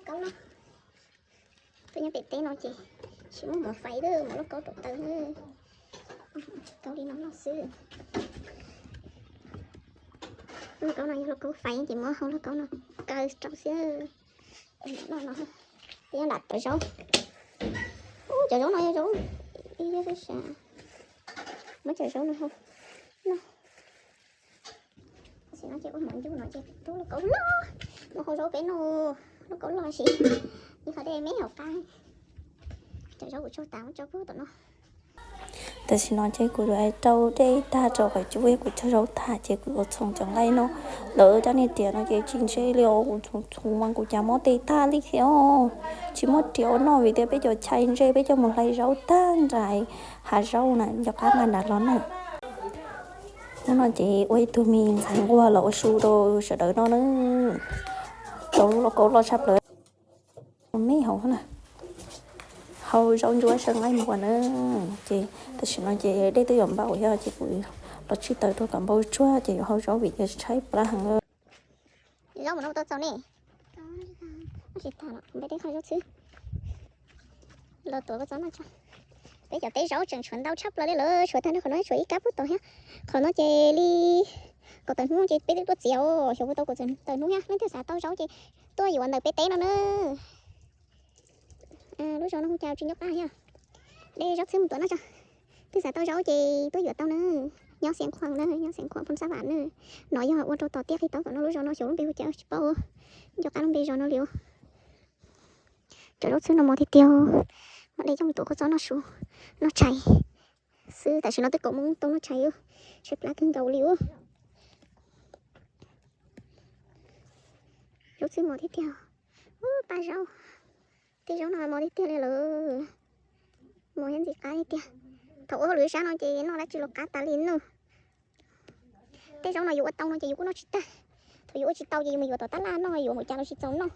kaub no. Tuaj nyob pem teb no ces tsis muaj mov fais, muab lauj kaub rau taw, kaub li no noj xwb. Lauj kaub no yog lauj kaub fais ces muab hau lauj kaub no kaw rau xwb. Noj no, nyob nram cov zaub. Cov zaub no yog zaub, muab cov zaub no hau no. Tam sim no ces ua mov ncu no ces rub lauj kaub loj, mus hau zaub peb no, lauj kaub loj sis, ib qho dej me hauv qab. Cov zaub kuv tsau tas muab tso pub tom no. Tam sim no ces kuv rau dej tag rau qhov cub, kuv tsau zaub tag ces kuv ua txhoov cov nqaij no. Lawv rab niag riam no ces tsis ntse li os, kuv txhoov txhoov mas kuv cas mob tes tag li thiab os. Tsis muaj riam ua noj vim tias peb cov chais ntse peb coj mus hlais zaub tag nrho hav zaub na, nco qab nqa nram los na. Hnub no ces ua ib tug mis ntxhais nquag los ua su rau sawv daws noj na. Rau lub lauj kaub loj tshaj plaws. Me hauv na, hau zaub ntsuab saw nqaij npua na. Ces tam sim no ces dej twb yuav npau yog ces kuv los tsij taws rau kom npau tsuag ces yuav hau zaub vim tias tshaib plab heev. Zaub mus no tau txaus ne. Tsis tas, npaj teb qho zaub txhwb los tuav kua txob noj tso. Peb cov teb zaub tseem tshuav ntau tshaj plaws li lawm, tshuav tag nrho qhov no tshuav ib kab pub tod thiab. Qhov no ces li kaum tawm hnub ces peb twb tuaj txiav os, xyov puas tau kaum tawm hnub thiab. Leej twg xav tau zaub ces tuaj yuav ntawm peb teb no na. Lub zos no hu cas tsis nco qab thiab. Dej zaub txhwb mus tuav noj tso. Twg xav tau zaub ces tuaj yuav tau na. Nyob Xiav Khuam na, nyob Xiav Khuam Phoos Xab Vam na. No yog ua rau tom tiaj qhib taub tom no lub zos no xyov lub npe hu cas tsis paub. Nco qab lub npe zos no li. Cov zaub txhwb no mos tiag tiag. Mam li coj mus tuav kua txob noj su, noj tshais xwb. Tam sim no twb kaum moos tau noj tshais, tshaib plab kawg nkaus li ub. Zaub txhwb mos tiag tiag. Ub, paj zaub. Tej zaub no mos tiag tiag li lawm. Mos thiab ntxim qab tiag tiag. Thaum ua hauj lwm zab no ces noj dab tsi los qab tas li no. Tej zaub no yus ua tau no ces yus kuj noj tsis tag. Thaum yus ua tsis tau ces yus mus yuav tom tab laj noj, yuav mus cas los tsis txaus noj.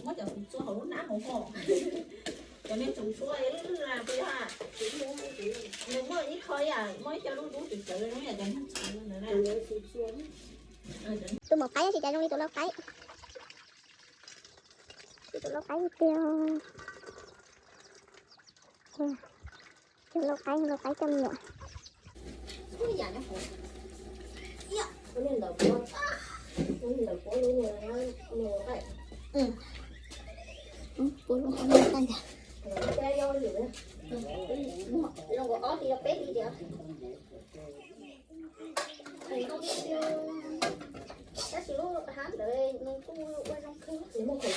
Muab cov txhuv txua hauv lub hnab mus hos. Cov niag txhuv txua, nws muaj ib qho yam, muaj ib co lub dub tsawv tsawv zoo yam cov niag txhuv ntawd na. Tus maum qaib tsis cas zoo li tus lau qaib. Tus lau qaib tiag. Tus lau qaib, lau qaib coj me nyuam. Puab lub qaib no tag ntag. Tab sis lub hab ntawd nws kuj ua zoo kawg. Sim no ces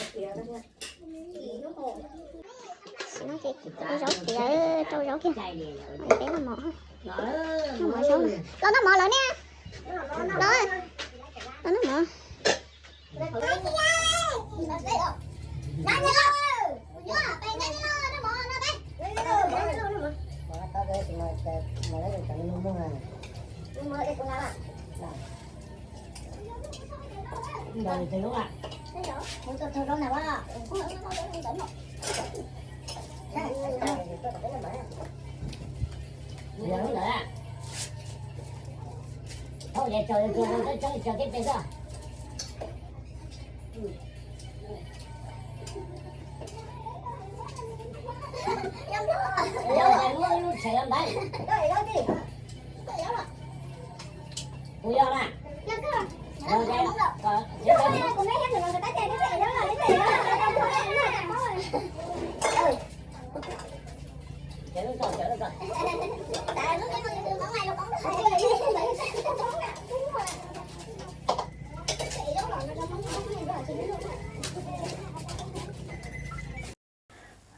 rau zaub tiag, rau zaub kiag. Peb noj mov, noj mov zaub, los noj mov lawm ne. Los, los noj mov.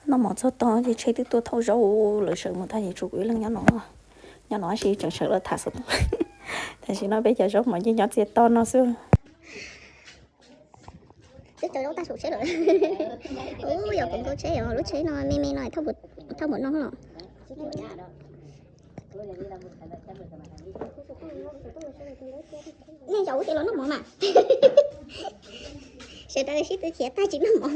Noj mov txog tog ces tsheb twb tuaj thauj zaub lawm, sawv mus tag ces tshuav kuv ib leeg nyob no. Nyob no tab sis tseem sawv los tham xov tooj. Tam sim no peb cov zaub mov ces nyob txias to no xwb. Twb tso zaub tag saum tsheb lawm. Ub, yog kuv nkauj tsheb os, lub tsheb no me me no thauj npaum no los. Nej zaum ub ces los noj mov mas. Sawv daws sib tw khiav tag tsis noj mov.